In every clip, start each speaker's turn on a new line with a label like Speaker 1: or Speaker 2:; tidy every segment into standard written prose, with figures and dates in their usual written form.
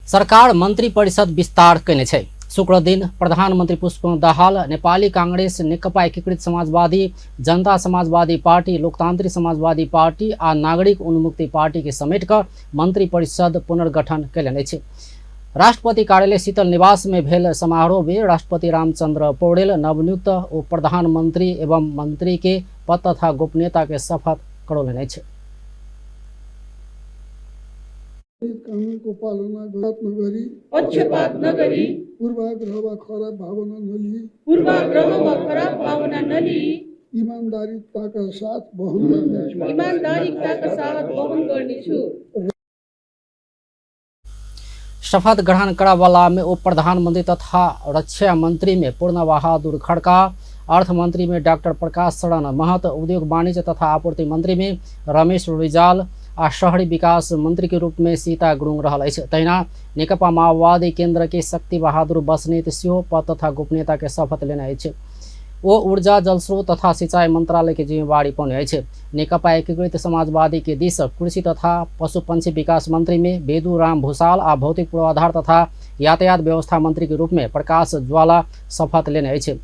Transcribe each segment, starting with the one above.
Speaker 1: सरकार मंत्री परिषद विस्तार कयने छै। शुक्र दिन प्रधानमंत्री पुष्पकमल दाहाल नेपाली कांग्रेस, नेकपा एकीकृत समाजवादी, जनता समाजवादी पार्टी, लोकतांत्रिक समाजवादी पार्टी आ नागरिक उन्मुक्ति पार्टी के समेट कऽ मंत्री परिषद पुनर्गठन कयलनि अछि। राष्ट्रपति कार्यालय शीतल निवास में भेल समारोह में राष्ट्रपति रामचंद्र पौडेल नवनियुक्त उप प्रधानमंत्री एवं मंत्री के पद तथा गोपनीयता के शपथ करौलनि अछि।
Speaker 2: कानुनको पालना नगरी
Speaker 3: पक्षपात नगरी
Speaker 2: पूर्वाग्रह वा खराब भावना नलिई
Speaker 3: पूर्वाग्रह वा खराब भावना नलिई
Speaker 2: इमान्दारिताका साथ वहन गर्नेछु।
Speaker 3: इमान्दारिताका साथ वहन गर्नेछु।
Speaker 1: शपथ ग्रहण करऽवला में उप प्रधानमंत्री तथा रक्षा मंत्री में पूर्ण बहादुर खड़का, अर्थ मंत्री में डॉक्टर प्रकाश शरण महत, उद्योग वाणिज्य तथा आपूर्ति मंत्री में रमेश रिजाल आ शहरी विकास मंत्री के रूप में सीता गुरुङ रहल अछि। तहिना नेकपा माओवादी केंद्र के शक्ति बहादुर बस्नेत सेहो पद तथा गोपनीयता के शपथ लेने अछि। ओ ऊर्जा, जलस्रोत तथा सिंचाई मंत्रालय के जिम्मेवारी पौने अछि। नेकपा एकीकृत समाजवादी के दिस कृषि तथा पशु पंछी विकास मंत्री में बेदू राम भूषाल आ भौतिक पूर्वाधार तथा यातायात व्यवस्था मंत्री के रूप में प्रकाश ज्वाला शपथ लेने अछि।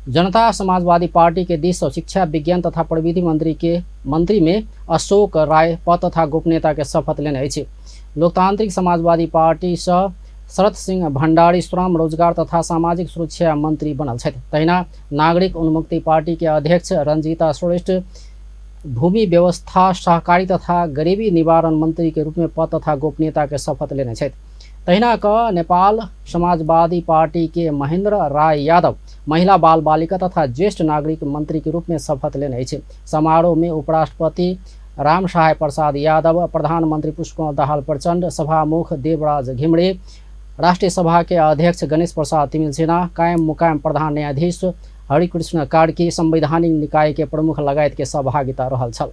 Speaker 1: जनता समाजवादी पार्टी के दिस शिक्षा, विज्ञान तथा प्रविधि मंत्री में अशोक राय पद तथा गोपनीयता के शपथ लेने अछि। लोकतांत्रिक समाजवादी पार्टी सँ शरद सिंह भंडारी श्रम, रोजगार तथा सामाजिक सुरक्षा मंत्री बनल छथि। तहिना नागरिक उन्मुक्ति पार्टी के अध्यक्ष रंजीता श्रेष्ठ भूमि व्यवस्था, सहकारी तथा गरीबी निवारण मंत्री के रूप में पद तथा गोपनीयता के शपथ लेने छथि। तहिना क नेपाल समाजवादी पार्टी के महेंद्र राय यादव महिला, बाल बालिका तथा ज्येष्ठ नागरिक मंत्री के रूप में शपथ लेने अछि। समारोह में उपराष्ट्रपति राम सहाय प्रसाद यादव, प्रधानमंत्री पुष्पकमल दाहाल प्रचंड, सभामुख देवराज घिमिरे, राष्ट्रीय सभा के अध्यक्ष गणेश प्रसाद तिमिल्सिना, कायम मुकायम प्रधान न्यायाधीश हरिकृष्ण कार्की, संवैधानिक निकाय के प्रमुख लगायत के सहभागिता रहल छल।